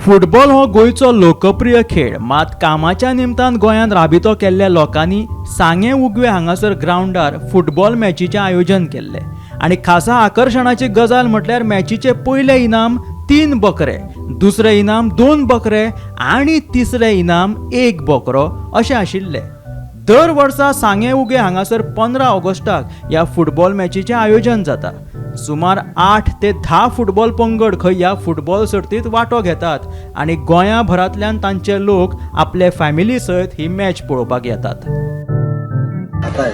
Football हो गोंयचो लोकप्रिय खेळ, मात कामाच्या निमतान गोंयांत राबितो केल्ल्या लोकांनी सांगें उगवें हांगासर ग्रावंडार फुटबॉल मॅचीचें आयोजन केल्लें आनी खासा आकर्शणाची गजाल म्हटल्यार मॅचीचें पयलें इनाम 3 बकरे, दुसरें इनाम 2 बकरे आनी तिसरें इनाम 1 बकरो अशें आशिल्लें। दर वर्सा सांगें उगें हांगासर 15 ऑगस्टाक ह्या फुटबॉल मॅचीचें आयोजन जाता। सुमार 8 ते 10 फुटबॉल पंगड खंय ह्या फुटबॉल सर्तींत वांटो घेतात आनी गोंया भरांतल्यान तांचे लोक आपले फॅमिली सयत ही मॅच पळोवपाक येतात। आता है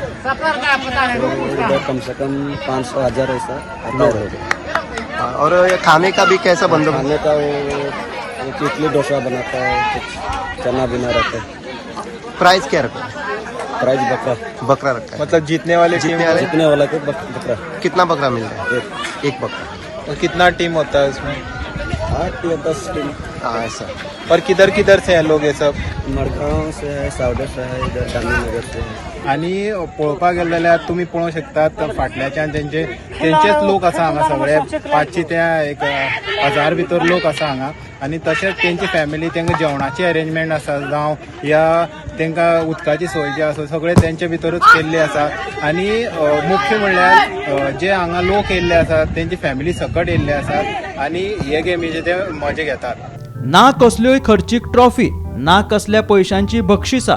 तो कम से कम 500 हजार ऐसा आता है रोज। हाँ, और ये खाने का भी कैसा बंदोबस्त? खाने का वो इडली डोसा बनाता है, कुछ चना बिना रहता है। प्राइस क्या रखा है? प्राइस बकरा। बकरा रखा है। मतलब जीतने वाले टीम? जीतने वाले? जीतने वाला को बकरा। कितना बकरा मिल रहा है? एक। एक बकरा। और कितना टीम होता है उसमें? 8 या 10 टीम। हाँ, ऐसा। और किधर किधर से है लोग ये सब? मडगांव से है, सावडे से है, इधर गांधी नगर से है। आनी पळोवपाक गेले जाल्यार तुमी पळोवंक शकतात फाटल्याच्यान तेंचेच लोक आसा हांगा, सगळे 500 ते 1000 भितर लोक आसा हांगा। आनी तशेंच तेंची फॅमिली, तेंका जेवणाची अरेंजमेंट आसा जावं या तेंकां उदकाची सोय जी आसा सगळे तेंचे भितरूच केल्ली आसा। आनी मुख्य म्हणल्यार जे हांगा लोक येयल्ले आसात तेंची फॅमिली सकट येयल्ले आसात आनी हे गेमीचे ते मजा घेतात। ना कसल्योय खर्चीक ट्रॉफी, ना कसल्या पयशांची बक्षिसां,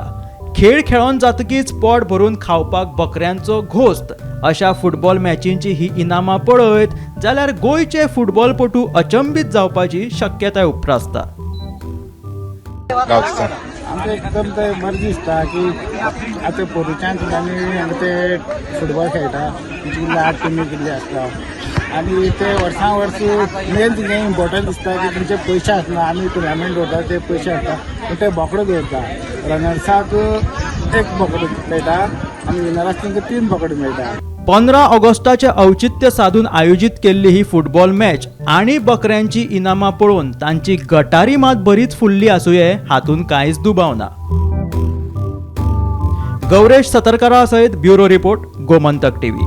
खेळ खेळोन जातकीच पोट भरून खावपाक बकऱ्यांचो घोस्त अशा फुटबॉल मॅचींची ही इनामां पळयत जाल्यार गोंयचे फुटबॉलपटू अचंबीत जावपाची शक्यताय उप्रासता। गांवचो। आमकां एकदम ते बरें दिसता की आतां पोरूंच्यान सुद्दां आमी हांगा ते फुटबॉल खेळटा, तितून 8 टिमी कितले आसता आनी ते वर्सान वर्स मेन तुमचें इम्पोर्टंट दिसता की तुमचे पयशे आसना, आमी टुर्नामेंट दवरता ते पयशे आसता पूण ते बोकडो दवरता, रनर्साक 1 बोकडो मेळटा आनी विनराक तांकां 3 बोकडे मेळटा। 15 ऑगस्टाचें औचित्य साधून आयोजीत केल्ली ही फुटबॉल मॅच आनी बकऱ्यांची इनामां पळोवन तांची गटारी मात बरीच फुल्ली आसुये हातूंत कांयच दुबाव ना। गौरेश सतरकरा सयत ब्युरो रिपोर्ट, गोमंतक टीव्ही।